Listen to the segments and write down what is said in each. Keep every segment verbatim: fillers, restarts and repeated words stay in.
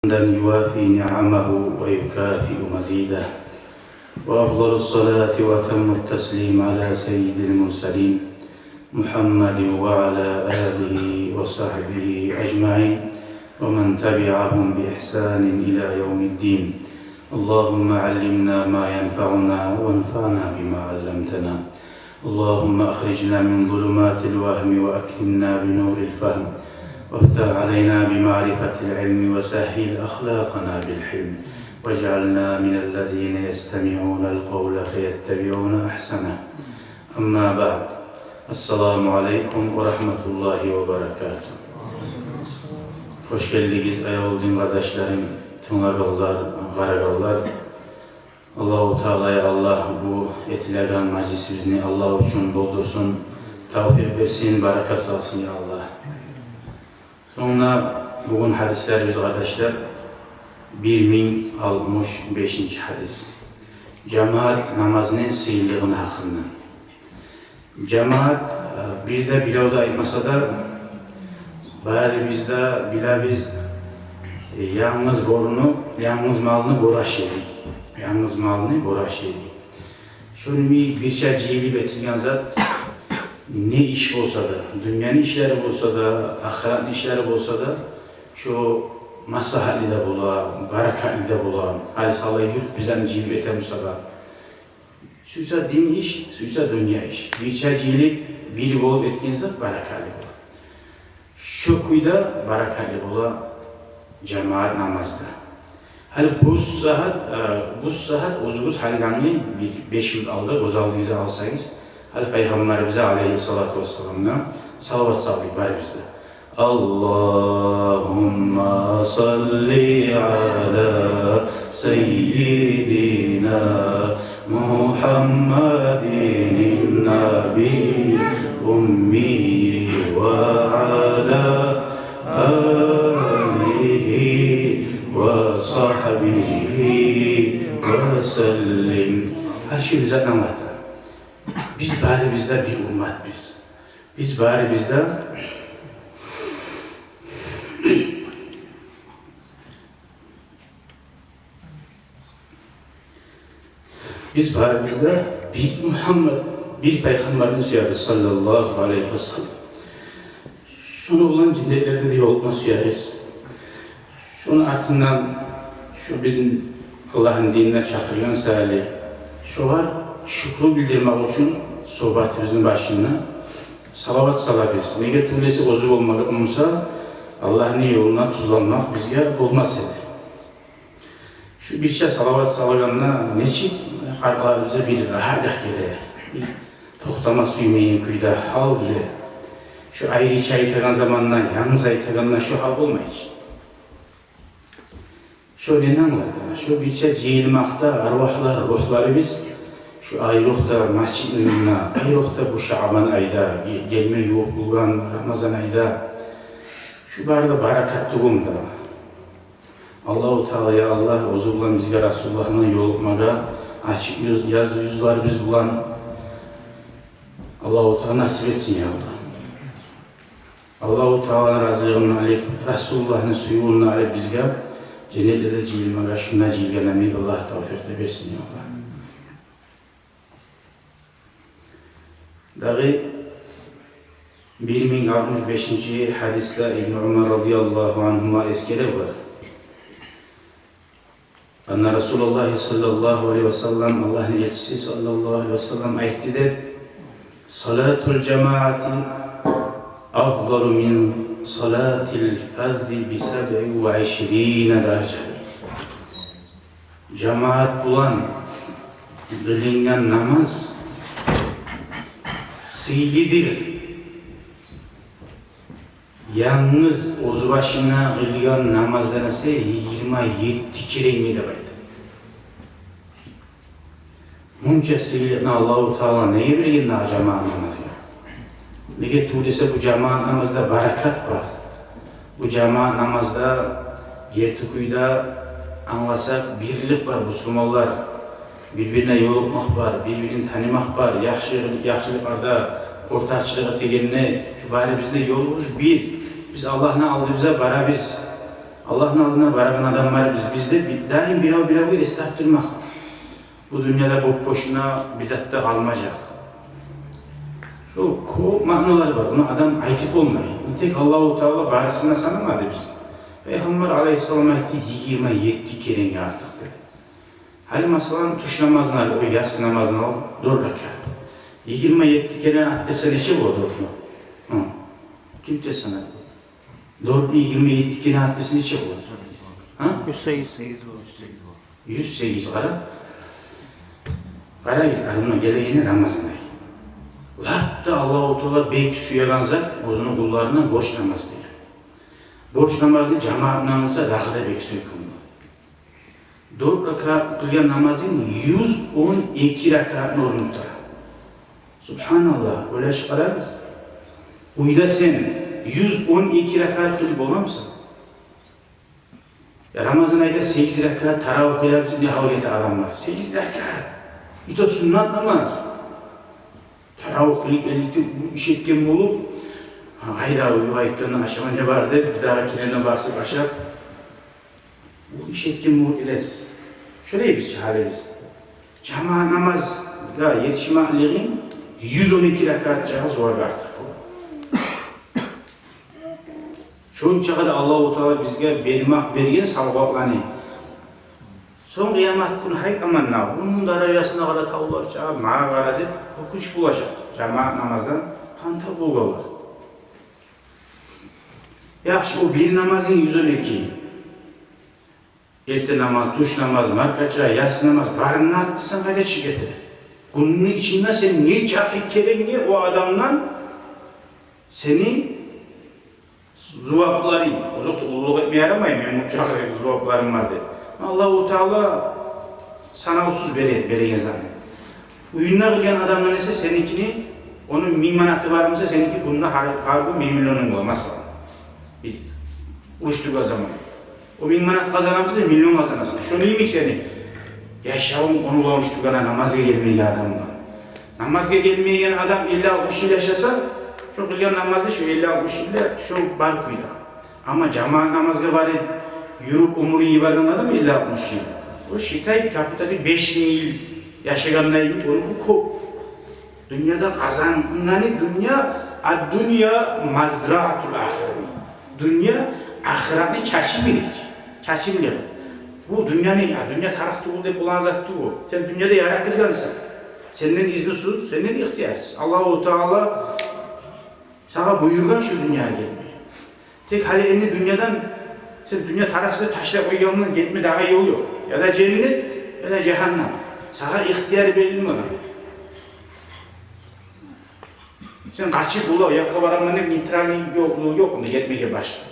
حمدا يوافي نعمه ويكافئ مزيده. وأفضل الصلاة وأتم التسليم على سيد المرسلين محمد وعلى آله وصحبه أجمعين ومن تبعهم بإحسان إلى يوم الدين. اللهم علمنا ما ينفعنا وانفعنا بما علمتنا. اللهم أخرجنا من ظلمات الوهم وأكرمنا بنور الفهم وافتح علينا بمعرفة العلم وسهل أخلاقنا بالحلم واجعلنا من الذين يستمعون القول فيتبعون أحسنه. أما بعد. السلام عليكم ورحمة الله وبركاته. Хош гелдигиз, аявлу дин къардашларым, тынглагъанлар, къарагъанлар. Аллагьу Таала, я Аллагь, бу этилеген мажлисибизни Аллагь учун болдурсун, тавфикъ берсин, баракат салсын, я Аллагь. Сонг да бугюн гьадислерибиз, къардашлар, бир минг алтмыш бешинчи гьадис. Жамаат намазны сыйлылыгъыны гьакъында. Жамаат, э, бир де бирев де айтмаса да, барыбыз да билебиз, э, янгыз боруну, янгыз малны бору ашайды. Янгыз малны бору ашайды. Шону бирче жыйылып этилген зат, не иш болса да, дюньяны ишлери болса да, ахыратны ишлери болса да, шо маслагьатлы да бола, баракатлы да бола. Гьали сала юрт бизин жыйылып этемиз да, сюйсе дин иш, сюйсе дюнья иш. Бирче жыйылып, бир болуп этген зат баракатлы бола. Шо кюйде баракатлы бола жамаат намазда. Гьали бу сагьат, э, бу сагьат оьзюгюз гьали дагъы бир беш минут алда гёз алдыгъызгъа алсагъыз, гьали Пайхаммарыбызгъа алайгьиссалату вассаламгъа салават салдыкъ барыбыз да. اللهم صل على سيدنا محمد النبي الأمي وعلى آله وصحبه وسلم. Гьали шу затны англата. Биз барыбыз да бир умматбыз. Биз барыбыз да Биз барыбыз да бир Мугьаммад, бир Пайхаммарны сюебиз, саллаллагьу алайгьи ва саллам. Шону булан женнетлерде де ёлукъма сюебиз. Шону атындан шу бизин Аллагьны динине чакъыргъан саялы, шогъар шюкюр билдирмек учун согьбатыбызны башында салават салабыз. Неге тюгюл эсе, оьзю болмагъан буса, Аллагьны ёлуна тюзленмек бизге болмас эди. Шу бирче салават салгъанда нечик къалпларыбызгъа бир рагьатлыкъ геле, бир токътама сюймейген кюйде гьал геле. Шу айрыча айтагъан заманда, янгыз айтагъанда шу гьал болмай чы. Шу нени англата? Шу бирче жыйылмакъда арвагьлар, ругьларыбыз шу айрокъда межитни оьюнде, айрокъда бу Шаъбан айда, ге-, гелме ювукъ болгъан Рамазан айда, шу бары да баракат тюгюлмю дагъы? Аллагьу Таала, я Аллагь, оьзю булан бизге Расулуллагь булан ёлукъмагъа, ачыкъ юз, языкъ юзлерибиз булан Аллагьу Таала насип этсин, я Аллагь. Аллагьу Тааланы разилигин алып, Расулуллагьны сюювюн алып, бизге женнетлерде жыйылмагъа, шунда жыйылгъан йимик Аллагь тавфикъ да берсин, я Аллагь. Дагъы бир минг алтмыш бешинчи гьадисде Ибну Умар радияллагьу ангьума эсгере бар. Анна Расулаллагьи саллаллагьу алайгьи ва саллам, Аллагьны элчиси саллаллагьу алайгьи ва саллам айтды деп: صلاة الجماعة أفضل من صلاة الفذ بسبع وعشرين درجة. Жамаат булан къылынгъан намаз сыйлыдыр янгыз оьзю башына къылгъан намаздан эсе йигирма етти керенге деп айтды. Мунча сыйлылыкъны Аллагьу Таала неге берген дагъы жамаат намазгъа? Неге тюгюл эсе, бу жамаат намазда баракат бар. Бу жамаат намазда герти кюйде англасакъ, бирлик бар, бусурманлар. Бир-бирине ёлукъмакъ бар, бир-бирин танымакъ бар, яхшы, яхшылыкъларда ортакъчылыкъ этегенде, шу барыбызны ёлубуз бир. Биз Аллагьны алдыбызгъа барабыз. Аллагьны алдына барагъан адамлар биз, бизде би-, даим бирев-биревге эс тапдырмакъ. Бу дюньяда боп-бошуна бир зат да къалмажакъ. Шо кёп маъналар бар, ону адам айтып болмай. Тек Аллагьу Таала барысын да санамады бизин. Пайхаммар алайгьиссалам айтды, йигирма етти керенге артыкъ деди. Гьали, масала, тюш намазын ал, о яссы намазын ал, дёрт ракаат. Йигирма етти керен артдырса, нече бола дёртню? Гьы. Ким тез санар? Дёртню йигирма етти керен артдырса, нече бола? Гьа? Юз сегиз. Юз сегиз, къара. Къарайыкъ, алимлер, гелеген Рамазан ай. Лап да Аллагьу Таала бек сюеген зат оьзюню къулларындан борч намаз деген. Борч намазны жамаат булан къылса, дагъы да бек сюйген бола. Дёрт ракаат къылгъан намазынг юз он эки ракаатны орнун тутар. Субгьаналлагь, ойлашып къарагъыз. Уьйде сен юз он эки ракаат къылып боламысан? Я, Рамазан айда сегиз ракаат таравигь къылабыз деп не гьал гете адамлар. Сегиз ракаат. И то суннат намаз. Таравигь къылып гелдик деп, бу иш этген болуп, гьа, къайда, уьйге къайтгъанда ашама не бар деп, бир дагъы кирени басып ашап, бу иш этген болуп билесиз. Шолай биз чыгъа беребиз. Жамаат намазгъа етишмеклигинг юз он эки ракаат чакъы зувап артыкъ бола. Шончакъы да Аллагьу Таала бизге бермек, берген савгъатланы. Сонг къыямат гюн гьай аманна, муну даражасына къара, тавлар чыгъа, магъа къара деп оькюнч болажакъ. Жамаат намаздан гьантав болгъанлар. Яхшы, о бир намазынг юз он эки. Эрте намаз, тюш намаз, маркача, яссы намаз, барын да артдырсанг, къайда чыгъып гете? Гюнню ичинде сен нечакъы керенге о адамдан сени зувапларынг, озокъда, уллулукъ этме ярамай, мен мунчакъы зувапларым бар деп. Аллагьу Таала санавсуз бере, береген затны. Уьюнде къылгъан адамдан эсе сеникини, ону минг манаты бар буса, сеники гюнде гьар, гьар гюн бир миллионунг бола, масала. Бир уруш тургъан заман. О минг манат къазанамысан, миллион къазанасан. Шону йимик сени яшавунг ону булан уруш тургъан, намазгъа гелмейген адам булан. Намазгъа гелмейген адам элли-алтмыш йыл яшаса, шо къылгъан намазы шо элли-алтмыш йылда шо бар кюйде. Амма жамаат намазгъа барып, юрюп оьмюрюн йиберген адам элли-алтмыш йыл, о, считай, как будто бир беш минг йыл яшагъандай, онуки кёп. Дюньяда къазангъаны, дюнья, ад-дунья мазраатул ахира. Дюнья ахыратны чачымы геч, чачымы геч. Бу дюньяны, я, дюнья тарыкъ тюгюл деп болагъан зат тюгюл. Сен дюньяда яратылгъансан. Сенден изнусуз, сенден ихтиярсыз. Аллагьу Таала сагъа буюргъан шу дюньягъа гелме. Тек гьали энни дюньядан, сен дюнья тарыкъсыз ташлап къойгъандан гетме дагъы ёл ёкъ. Я да женнет, я да жагьаннам. Сагъа ихтияр берилмеген. Сен къачып, уллу якъгъа бараман деп, нейтральный ёл, ёл ёкъ онда гетмеге башгъа.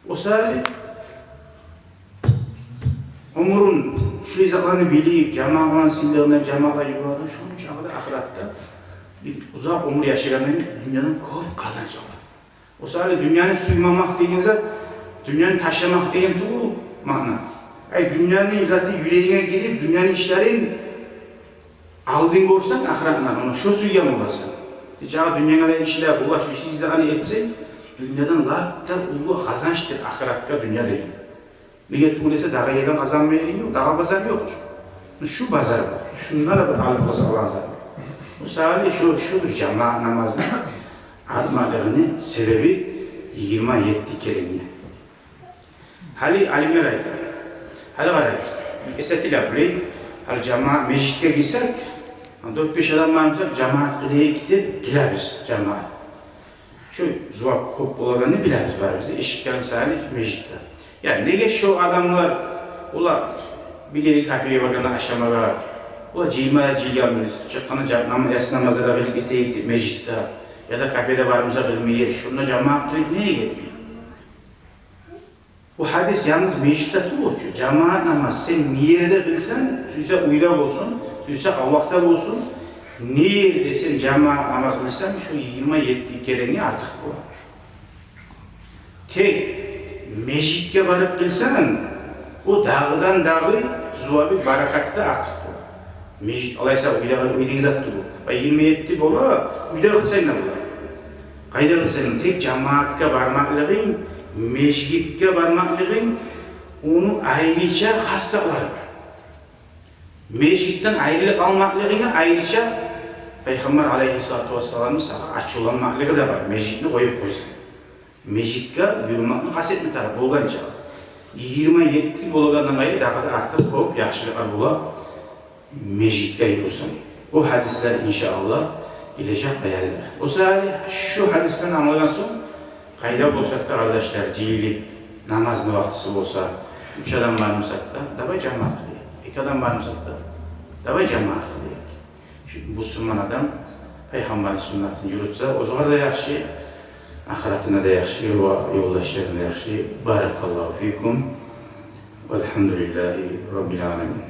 О саялы оьмюрюн шулай затланы билип, жамагъатны сыйлыгъына, жамагъатгъа ювукъ адам шончакъы да ахыратда бир узакъ оьмюр яшагъандан дюньядан кёп къазанч алар. О саялы дюньяны сюймемек деген зат, дюньяны ташламакъ деген тюгюл маъна. Ай, дюньяны заты юрегинге гирип, дюньяны ишлерин алдын гёрсенг ахыратдан, ону шо сюйген боласан. Тек жагъы дюньянгъа да ишлеп, уллу шу иш-, иш-, затны этсенг, дюньядан лап да уллу къазанчдыр ахыратгъа дюнья деген. Неге тюгюл эсе, дагъы ерден къазанма еринг ёкъ, дагъы базар ёкъ чу. Шу базар бар, шунда да бир алып къазанагъан зат. О саялы шу, шудур жамаат намазны артмакълыгъыны себеби, йигирма етти керенге. Гьали алимлер айта. Гьали къарайыкъ. Эс этиле булай. Гьали жамаат, межитге гирсек, дёрт-беш адам бармыса, жамаат къылайыкъ деп къылабыз жамаат. Шу зувап кёп болагъанны билебиз барыбыз да, эшикден сайлы межитде. Я, неге шу адамлар, олар бир ерге, кафеге баргъанда ашамагъа, олар жыйма да жыйылгъанбыз, чыкъгъанда жа-, нам-, яссы намазы да къылып гетейик деп межитде, я да кафеде бармыса къылмай, шунда жамаат къылып неге гетмей? Бу гьадис янгыз межитде тюгюл чю. Жамаат намаз сен не ерде къылсанг, сюйсе уьйде болсун, сюйсе авлакъда болсун, не ерде сен жамаат намаз къылсанг, шу йигирма етти керенге артыкъ бола. Тек межитге барып къылсанг, о дагъыдан-дагъы зувабы, баракаты да артыкъ бола. Межит, алайса, уьйде къыл, уьйдеги зат тюгюл. Ва йигирма етти бола, уьйде къылсанг да бола. Къайда къылсанг да, тек жамаатгъа бармакълыгъынг Межитге бармакълыгъынг, ону айрыча хасиятлары бар. Межитден айрылып къалмакълыгъынга айрыча Пайхаммар алайгьиссалату вассаламны сагъа ачувланмакълыгъы да бар, межитни къоюп къойсанг. Межитге юрюмекни къаст этме тарыкъ болгъанча. Йигирма етти болагъандан къайры дагъы да артыкъ кёп яхшылыкълар бола межитге юрюсенг. О гьадислер, иншааллагь, гележек баянлар. О саялы шу гьадисден англагъан сонг, къайда болсакъ да, къардашлар, жыйылып, намазны вакътиси болса, уьч адам бармысакъ да, давай жамаат къылайыкъ. Эки адам бармысакъ да, давай жамаат къылайыкъ. Чюнки бусурман адам Пайхаммарны суннатын юрютсе, оьзюне де яхшы, ахыратына да яхшы ва ёлдашларына да яхшы. Баракаллагьу фикум. Валгьамдулиллагьи раббил аламин.